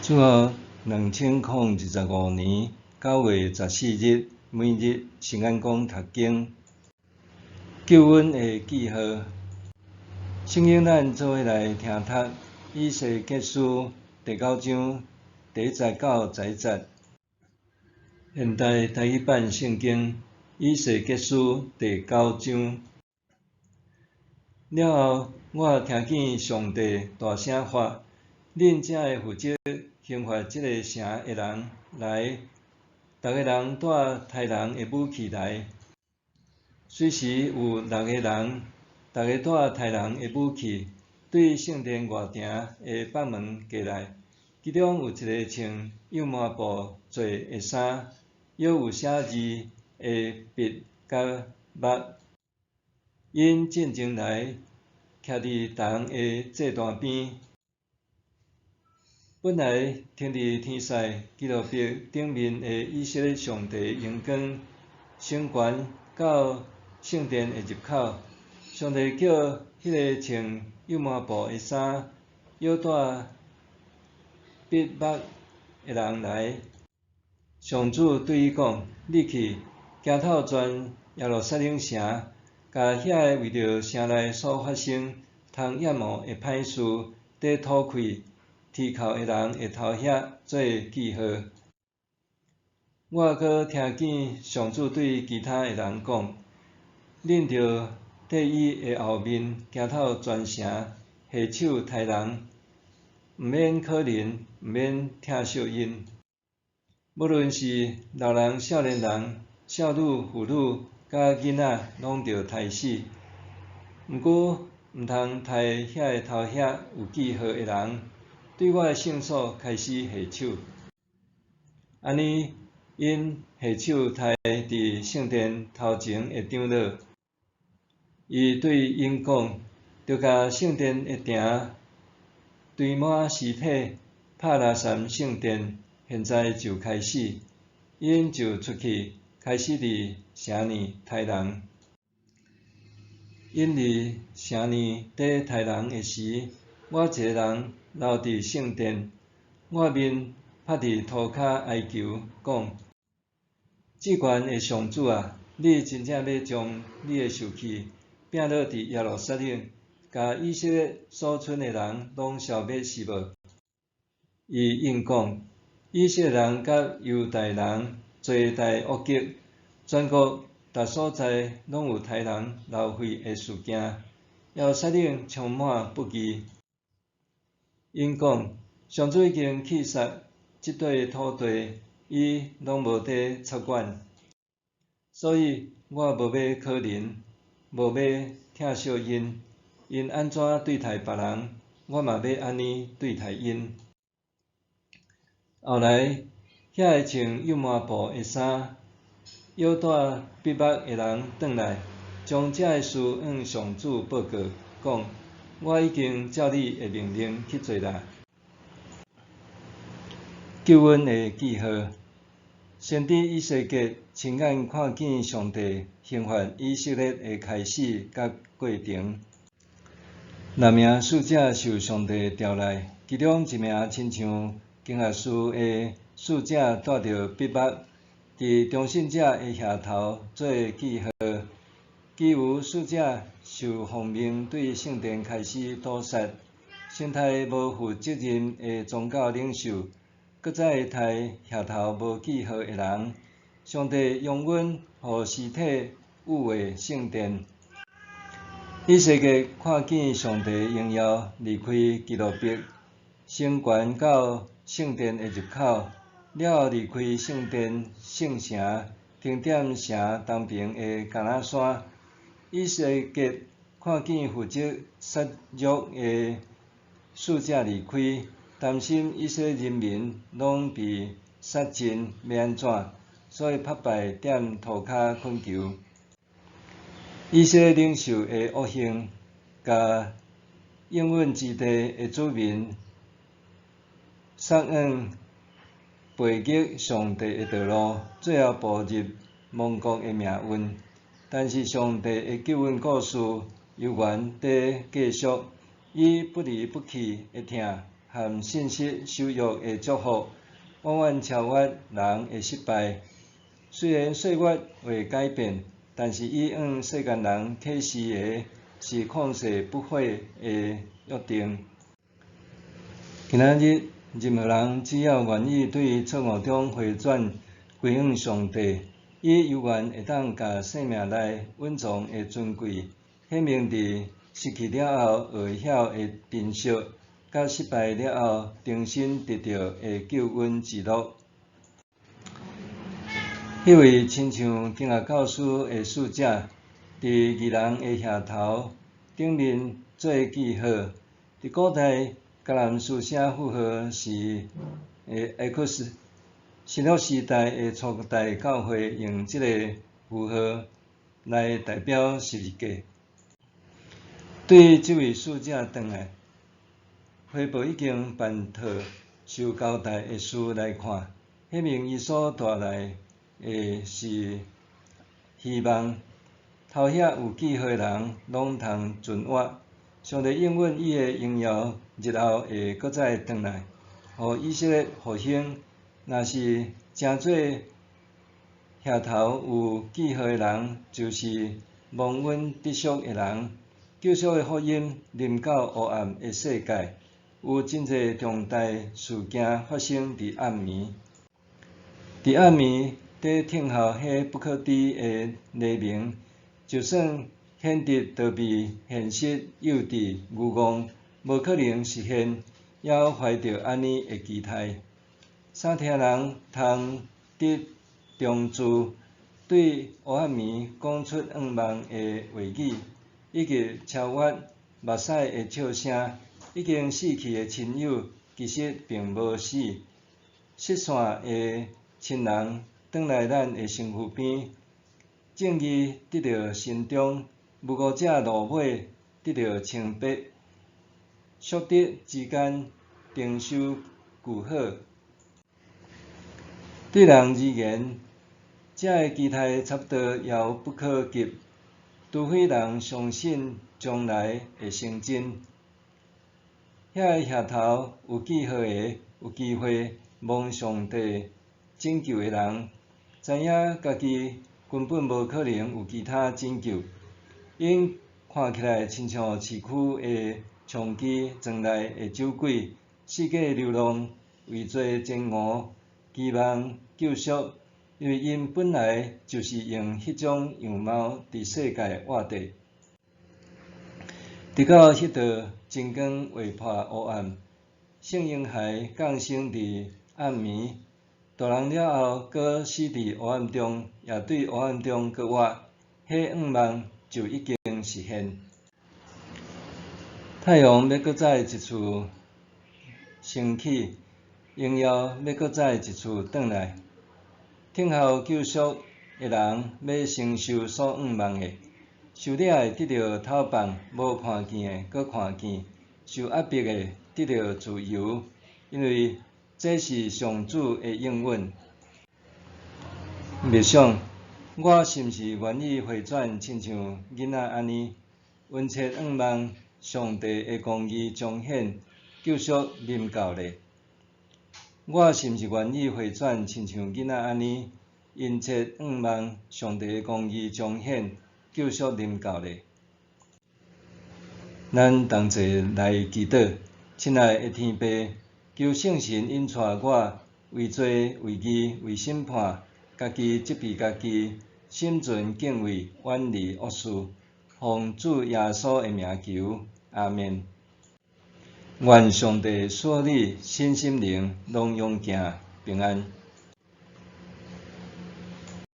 主後2025年9月14日，每日聖眼光讀經，救恩的記號。聖經咱做伙來聽讀以西結書第九章第一節到十一節。現代台語版聖經以西結書第九章。了後，我聽見上帝大聲喊：恁這个負責刑罰這个城的人來，逐个人帶刣人的武器來。隨時有六个人，逐个帶刣人的武器，對聖殿外埕的北門過來。其中有一个穿幼麻布做的衫，猶有寫字的筆佮墨。𪜶進前來，徛佇銅的祭壇邊。本來停佇天使基路伯頂面的以色列上帝榮光，升懸到聖殿的入口。上帝叫彼个穿幼麻布的衫、腰帶筆墨的人來。上主對伊講：你去，行透全耶路撒冷城，共遐个為著城內所發生通厭惡的歹事，佇吐氣、啼哭的人的頭遐做記號。我閣聽見上主對其他的人講：恁著綴伊的後面行透全城，下手刣人，毋免可憐，毋免疼惜𪜶。無論是老人、少年人、少女、婦女，佮囡仔，攏著刣死。毋過，毋通刣遐个頭遐有記號的人，對我的聖所開始下手。按呢，𪜶下手刣佇聖殿頭前的長老。伊對𪜶講：著共聖殿的埕堆滿屍體，拍拉散聖殿，現在就開始。𪜶就出去，開始佇城內刣人。𪜶佇城內佇刣人的時，我一个人留佇聖殿，我面拍佇塗跤哀求，講：至懸的上主啊，你真正欲將你的受氣摒落佇耶路撒冷，共以色列所賰的人攏消滅是無？伊應講：以色列人佮猶大人罪大惡極，全國逐所在攏有刣人流血的事件，耶路撒冷充滿不義。𪜶講：上主已經棄殺這塊土地，伊攏無佇插管，所以我無欲可憐，無欲疼惜𪜶，𪜶按怎對待別人，我嘛欲按呢對待𪜶。後來，遐个穿幼麻布的衫、腰帶筆墨的人轉來，將這个事向上主報告，講：我已經照你的命令去做啦。救恩的記號，先知以西結親眼看見上帝刑罰以色列的開始佮過程。六名使者受上帝調來，其中一名親像經學士的使者帶著筆墨，佇忠信者的額頭做記號。其餘使者受奉命對聖殿開始屠殺，先刣無負責任的宗教領袖，閣再刣額頭無記號的人。上帝容忍予屍體污穢聖殿。以西結看見上帝榮耀離開基路伯，升懸到聖殿的入口，了後離開聖殿聖城，停踮城東爿的橄欖山。以西結看見負責殺戮的使者離開，擔心以色列人民攏被殺盡，欲按怎？所以拍敗踮塗跤懇求。以色列領袖的惡行，共應允之地的子民捒往背逆上帝的道路，最後步入亡國的命運。但是上帝的救恩故事猶原佇繼續，伊不離不棄的疼和信實守約的祝福，遠遠超越人的失敗。雖然歲月會改變，但是伊向世間人啟示的是曠世不悔的約定。今仔日，任何人只要願意對錯誤中回轉歸向上帝，伊猶原會當共生命內隱藏的尊貴顯明佇失去了後學會曉的珍惜，佮失敗了後重新得著的救恩之樂。彼位親像經學教師的使者，佇義人的額頭頂面做記號。佇古代，迦南書寫符號是 X。新約時代的初代教會用這个符號來代表十字架。對這位使者轉來，回報已經辦妥受交代的事來看，顯明伊所帶來的是希望。頭額有記號的人攏通存活。上帝應允伊的榮耀日後會閣再轉來，予以色列復興。若是成做額頭有記號的人，就是蒙恩得贖的人。救贖的福音臨到黑暗的世界，有真濟重大事件發生佇暗暝。佇暗暝佇聽候彼不可知的黎明，就算顯得逃避現實幼稚愚戇，無可能實現，猶懷著按呢的期待。三聽人通得重注，對黑暗暝講出願望的話語，以及超越目屎的笑聲。已經死去的親友其實並無死，失散的親人轉來咱的身軀邊，正義得著伸張，無辜者落尾得著清白，宿敵之間重修舊好。對人而言，這个期待差不多遙不可及，除非人相信將來會成真。遐个額頭有記號的，有機會蒙上帝拯救的人，知影家己根本無可能有其他拯救。𪜶看起來親像市區的娼妓、庄內的酒鬼，四界流浪，為做前途，期望救贖，因為𪜶本來就是用彼種樣貌佇世界活著。直到彼道真光劃破烏暗，聖嬰孩降生佇暗暝，大人了後，閣死佇黑暗中，也對黑暗中閣活，彼願望就已經實現。太陽欲閣再一次升起，榮耀欲閣再一次轉來，等候救贖的人欲承受所願望的，受掠的得著釋放，無看見的閣看見，受壓迫的得著自由，因為這是上主的應允。默想，我是毋是願意回轉，親像囡仔按呢，殷切願望上帝的公義彰顯，救贖臨到咧？我是毋是願意回轉，親像囡仔按呢，殷切願望上帝的公義彰顯，救贖臨到咧？咱同齊來祈禱，親愛的天父，求聖神引帶我，為罪、為義、為審判，家己責備家己，心存敬畏，遠離惡事。奉主耶穌的名求，阿們。願上帝賜你身心靈攏勇健平安。